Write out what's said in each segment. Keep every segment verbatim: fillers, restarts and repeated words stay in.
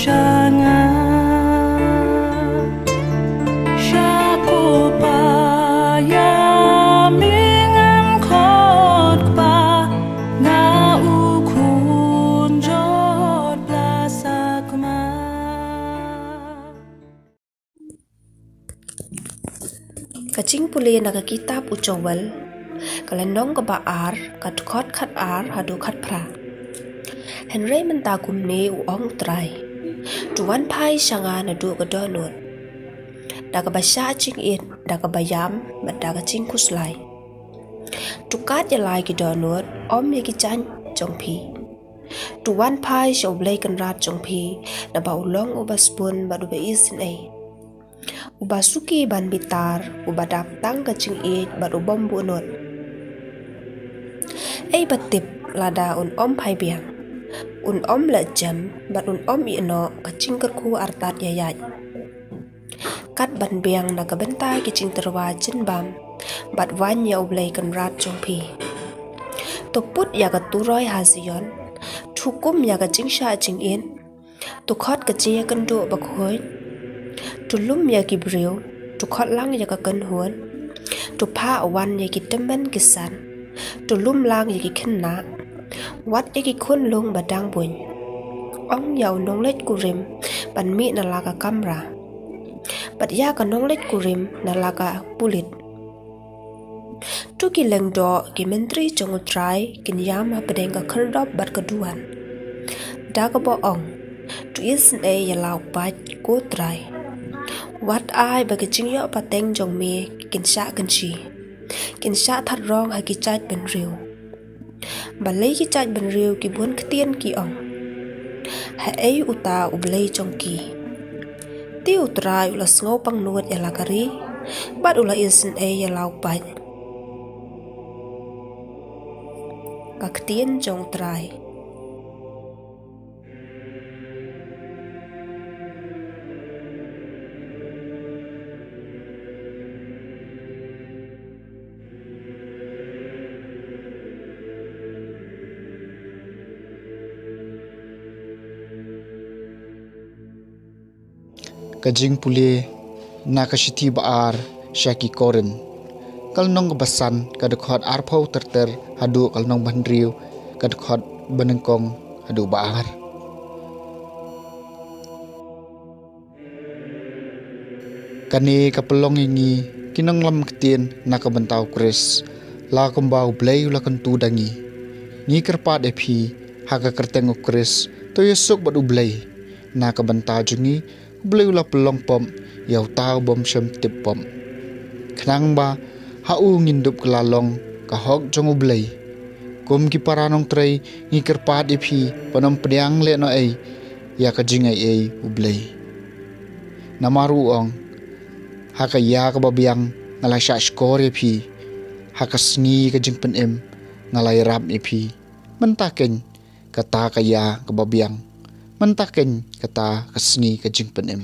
Nga sha ko pa ïa me ngan khot pa, nga u khun jot bla sakma. Ka jingpule na ka kitab u Joel, ka lynnong kaba ar, ka dkhot khat ar haduh khat phra. Hynrei mynta kumne u ong u Trai: To wan phai sha nga naduh ka dohnud, da kaba shah jingit, da kaba ïam, bad da ka jingkhuslai. To kat ïa la ki dohnud, ym ïa ki jaiñ jong phi. To wan phai sha U Blei Kynrad jong phi, naba u long uba sbun bad uba isynei, uba suki ban bitar, uba dap tang ka jingïeit bad u bym buhnud. Ei ba tip, lada un ym phai biang, un ym leh jem, bad un ym ïeh noh ka jingkyrkhu artat ïaid. Kat ban biang na ka bynta ki jingtyrwa jingbam, bad wan ïa U Blei Kynrad jong phi. To put ïa ka turoi ha Zion, to hukum ïa ka jingshah jingit, to khot ka jingïakynduh bakhuid, to lum ïa ki briew, to khot lang ïa ka kynhun, to phah wan ïa ki tymmen ki san, to lum lang ïa ki khynnah, wat ïa ki khunlung ba dang buiñ. Ong ïa u nongleit kurim ban mih na la ka kamra, bad ïa ka nongleit kurim na la ka pulit. To ki lyngdoh, ki myntri jong u Trai kin ïam hapdeng ka khyrdop bad ka duwan, da kaba ong: To isynei ïa la u paid, ko Trai. Wat ai ba ki jingïoh pateng jong me kin shah kynshi, kin shah that rong ha ki jaid bynriew. Balei ki jaid bynriew ki bun ktien, ki ong: Haei uta U Blei jong ki? Te u Trai u la sngewpangnud ïa la ka ri, bad u la isynei ïa la u paid. Ka ktien jong u Trai. Ka jingpule na ka shithi ba ar sha ki Korinth, ka lynnong kaba san, ka dkhot arphew ter ter haduh ka lynnong ba hynriew, ka dkhot ba nyngkong haduh ba ar. Kane ka pynlong ïa ngi ki nonglam ktien na ka bynta u Khrist, la kumba U Blei u la kyntu da ngi. Ngi kyrpad ïa phi ha ka kyrteng u Khrist, to ïasuk bad U Blei. Na ka bynta jong ngi U Blei u la pynlong pop ïa uta u bym shym tip pop, khnang ba ha u ngin dup kylla long ka hok jong U Blei. Kum ki para nongtrei, ngi kyrpad ïa phi ban ym pdiang lehnohei ïa ka jingaiei U Blei. Namar u ong: Ha ka ïa kaba biang nga la shahshkor ïa phi, ha ka sngi ka jingpynim nga la ïarap ïa phi. Mynta keiñ kata ka ïa kaba biang, mynta keiñ kata ka sngi ka jingpynim.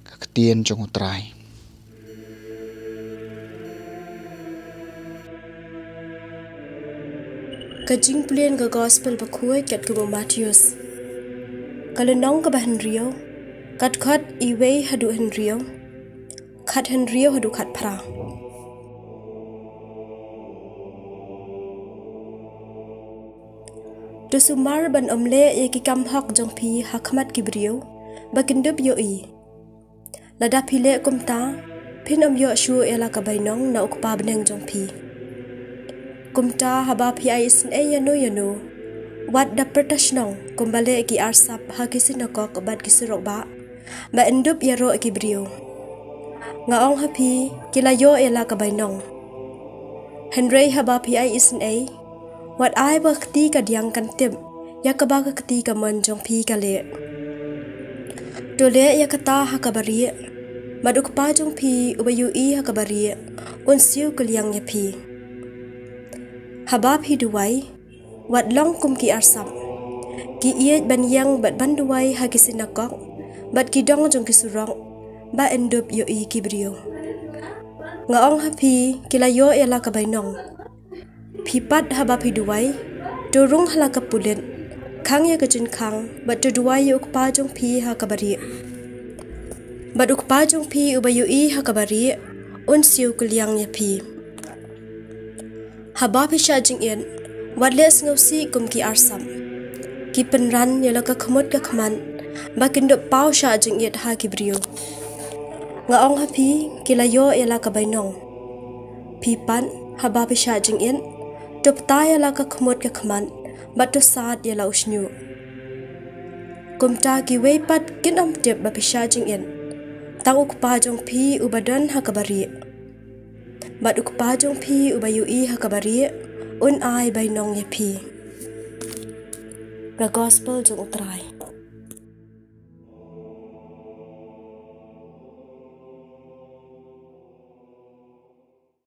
Ka ktien jong u Trai. Ka jingpule na ka Gospel bakhuid katkum u Mathaios, ka lynnong kaba hynriew, ka dkhot iwei haduh hynriew, khat hynriew haduh khat phra. To sumar ban ym leh ïa ki kam hok jong phi ha khmat ki briew, ba kin dup ïohi. Lada phi leh kumta, phin ym ïoh shuh ïa la ka bainong na u Kpa bneng jong phi. Kumta haba phi ai isynei ïano ïano, wat da pyrta shnong kumba leh ki arsap ha ki synagog bad ki surok bah, ba yn dup ïaroh ki briew. Nga ong ha phi, ki la ïoh ïa la ka bainong. Hynrei haba phi ai isynei, wat ai ba ka kti kadiang kan tip ïa kaba ka kti kamon jong phi ka leh. To leh ïa kata ha kaba rieh, bad u Kpa jong phi uba ïohi ha kaba rieh un siew kylliang ïa phi. Haba phi duwai, wat long kum ki arsap, ki ïeit ban ïeng bad ban duwai ha ki synagog bad ki dong jong ki surok, ba yn dup ïohi ki briew. Nga ong ha phi, ki la ïoh ïa la ka bainong. Phi pat haba phi duwai, to rung ha la ka pulit, Khang ïa ka jingkhang, bad to duwai ïa u Kpa jong phi ha kaba rieh. Bad u Kpa jong phi uba ïohi ha kaba rieh un siew kylliang ïa phi. Haba phi shah jingit, wat leh sngewsih kum ki arsap. Ki pynran ïa la ka khmut ka khmat, ba kin dup paw shah jingit ha ki briew. Nga ong ha phi, ki la ïoh ïa la ka bainong. Phi pat, haba phi shah jingit, to pynta ïa la ka khmut ka khmat, bad to sad ïa la u shñiuh. Kumta kiwei pat kin ym tip ba phi shah jingit, tang u Kpa jong phi uba don ha kaba rieh. Bad u Kpa jong phi uba ïohi ha kaba rieh un ai bainong ïa phi. Ka Gospel jong U Trai.